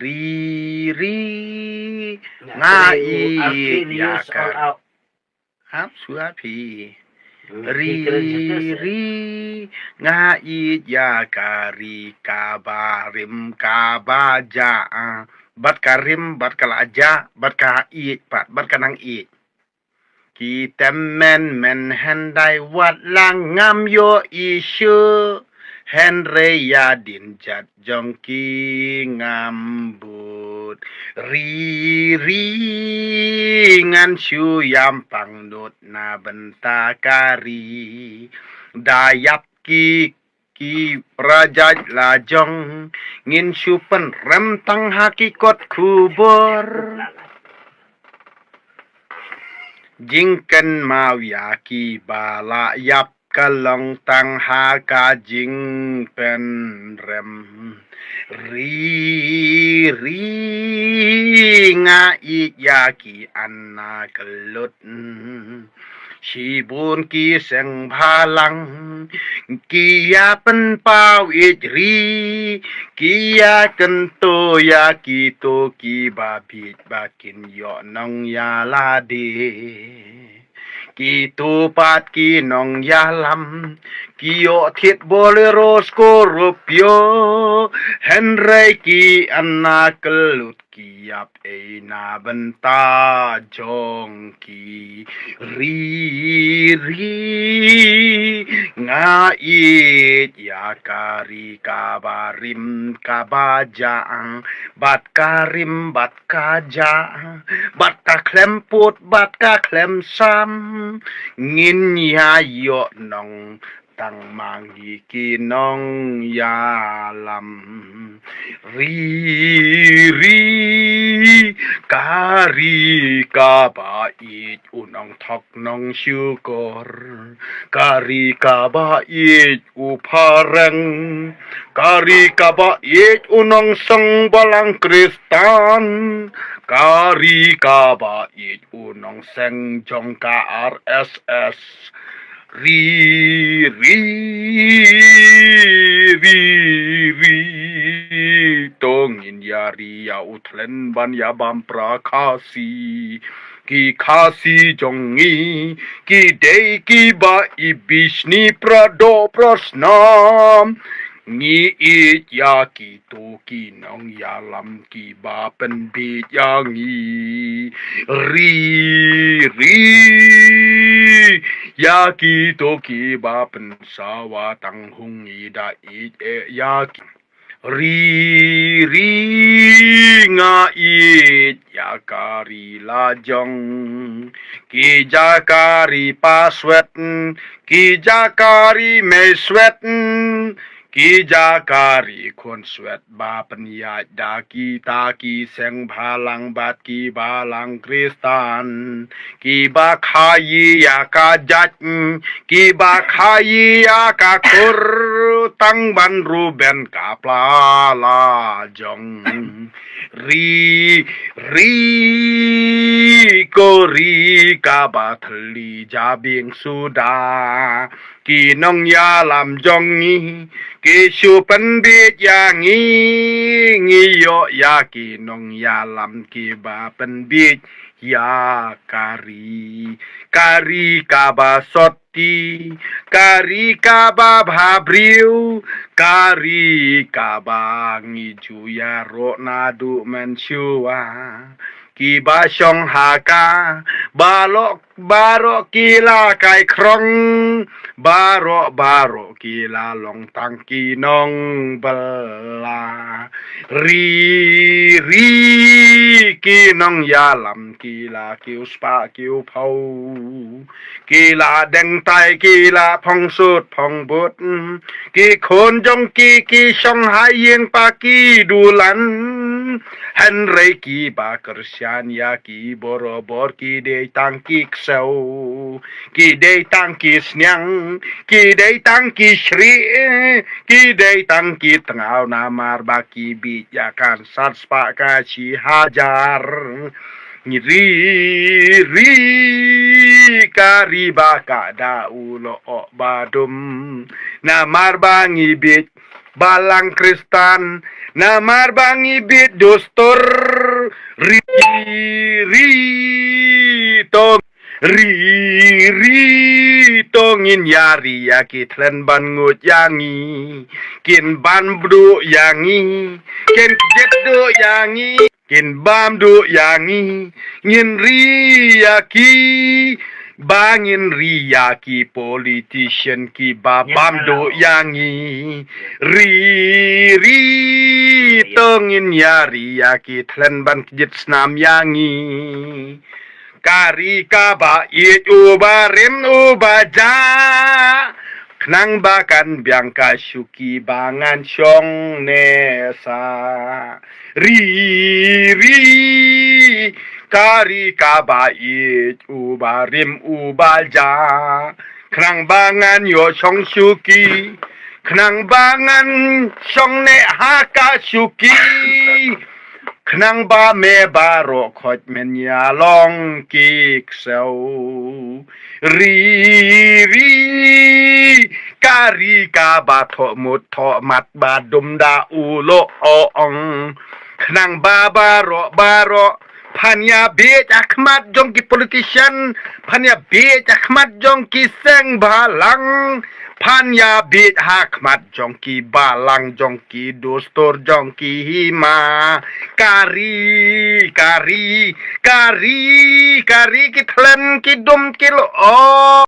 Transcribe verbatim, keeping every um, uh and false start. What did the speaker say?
Ri ri nga ïeit ïa ka. Hap sua phi. Ri ri nga ïeit ïa ka ri kaba rim kaba jah. Bad ka rim bad ka la jah bad ka ïeit pat bad ka nang ïeit. Ki tymmen men hyndai wat la ngam ïohi shuh. Hynrei ïa dien jait jong ki ngam bud. Ri ri ngan shu ïam pang nud na bynta ka ri. Da ïap ki ki para jait la jong ngin shu pynrem tang ha ki kot khubor. Jingkynmaw ïa ki ba la ïap ka long tang ha ka jingpynrem. Ri ri nga ïeit ïa ki ana klut. Shibun ki seng bhalang ki ïa pynpaw ïeit ri ki ïa kyntu ïa kito kiba bieit ba kin ïoh nongïalade. Kito pat ki nongïalam ki ïoh thied Bolero Scorpio. Hynrei ki ana klut ki ïap ei na bynta jong ki. Ri ri nga ïeit ïa ka ri kaba rim kaba jah. Bad ka rim bad ka jah bad ka khlem pud bad ka khlem sam. Ngin ïa ïoh nong tang ma ngi ki nongïalam. Ri ri ka ri kaba ïeit u nongthok nongshukor. Ka ri kaba ïeit u phareng. Ka ri kaba ïeit u nongseng balang Khristan. Ka ri kaba ïeit u nongseng jong ka R S S. Ri ri ri ri to ngin ïa ri ïa u thlen ban ïa bam pra Khasi. Ki Khasi jong ngi ki dei kiba i bishni pra doh pra snam. Ngi ïeit ïa kito ki nongïalam kiba pynbieit ïa ngi. Ri ri ïa kito kiba pynsawa tang hung i da ïeit eh ïa ki. Ri ri nga ïeit ïa ka ri la jong. Ki ja ka ri pa swet ki ja ka ri mei swet. Ki ja ka ri khun swet ba pynïaid da kita ki seng bhalang bad ki balang Khristan. Kiba khaïi ïa ka jait kiba khaïi ïa ka khur tang ban ruben ka pla la jong. Ri ri ko ri kaba thli ja bieng suda. Ki nongïalam jong ngi ki shu pynbieit ïa ngi. Ngi ïoh ïa ki nongïalam kiba pynbieit ïa ka ri. Ka ri kaba sot ti ka ri kaba bha briew. Ka ri kaba ngi ju ïaroh naduh mynshuwa. Kiba shong ha ka baroh baroh ki la kai khrong. Baroh baroh ki la long tang ki nongbylla. Ri ri ki nongïalam ki la kiew spah kiew phew. Ki la deng tai ki la phong sut phong but. Ki khun jong ki ki shong ha ïing pa ki dulan. Hynrei kiba kyrshan ïa ki borabor ki dei tang ki ksew. Ki dei tang ki sniang ki dei tang ki shrieh. Ki dei tang ki tngaw namar ba ki bieit ïa kan sat spah ka shi hajar. Ri ri ka ri ba ka da u lo ok ba dum. Namar ba ngi bieit Balang Kristan, namar ba ngi bit dustur. Ri, ri, to, ri, ri, to ngin ïa ri ïa ki thlen ban ngut ïa ngi. Kin ban bdu ïa ngi. Kin kjit du ïa ngi. Kin bam du ïa ngi, ngin ri ïa ki, ba ngin ri ïa ki politician ki ba bam du ïa ngi. Ri, ri, to ngin ïa ri ïa ki thlen ban kjit snam ïa ngi. Ka ri kaba ïeit uba rim uba jah. Khnang ba kan biang ka shuki ba ngan shong ne sa. Ri, ri, ka ri kaba ïeit uba rim uba jah. Khnang ba ngan ïoh shong shuki. Khnang ba ngan shong ne ha ka shuki. Khnang ba me baroh khoit men ïa long ki ksew. Ri, ri, ka ri kaba thoh mut thoh mat ba dum da u lo ong. Khnang ba baroh baroh phan ïa bit ha khmat jong ki politician, phan ïa bit ha khmat jong ki seng balang, phan ïa bit ha khmat jong ki balang jong ki dustur jong ki hima. Ka ri, ka ri, ka ri, ka ri ki thlen ki dum ki lo.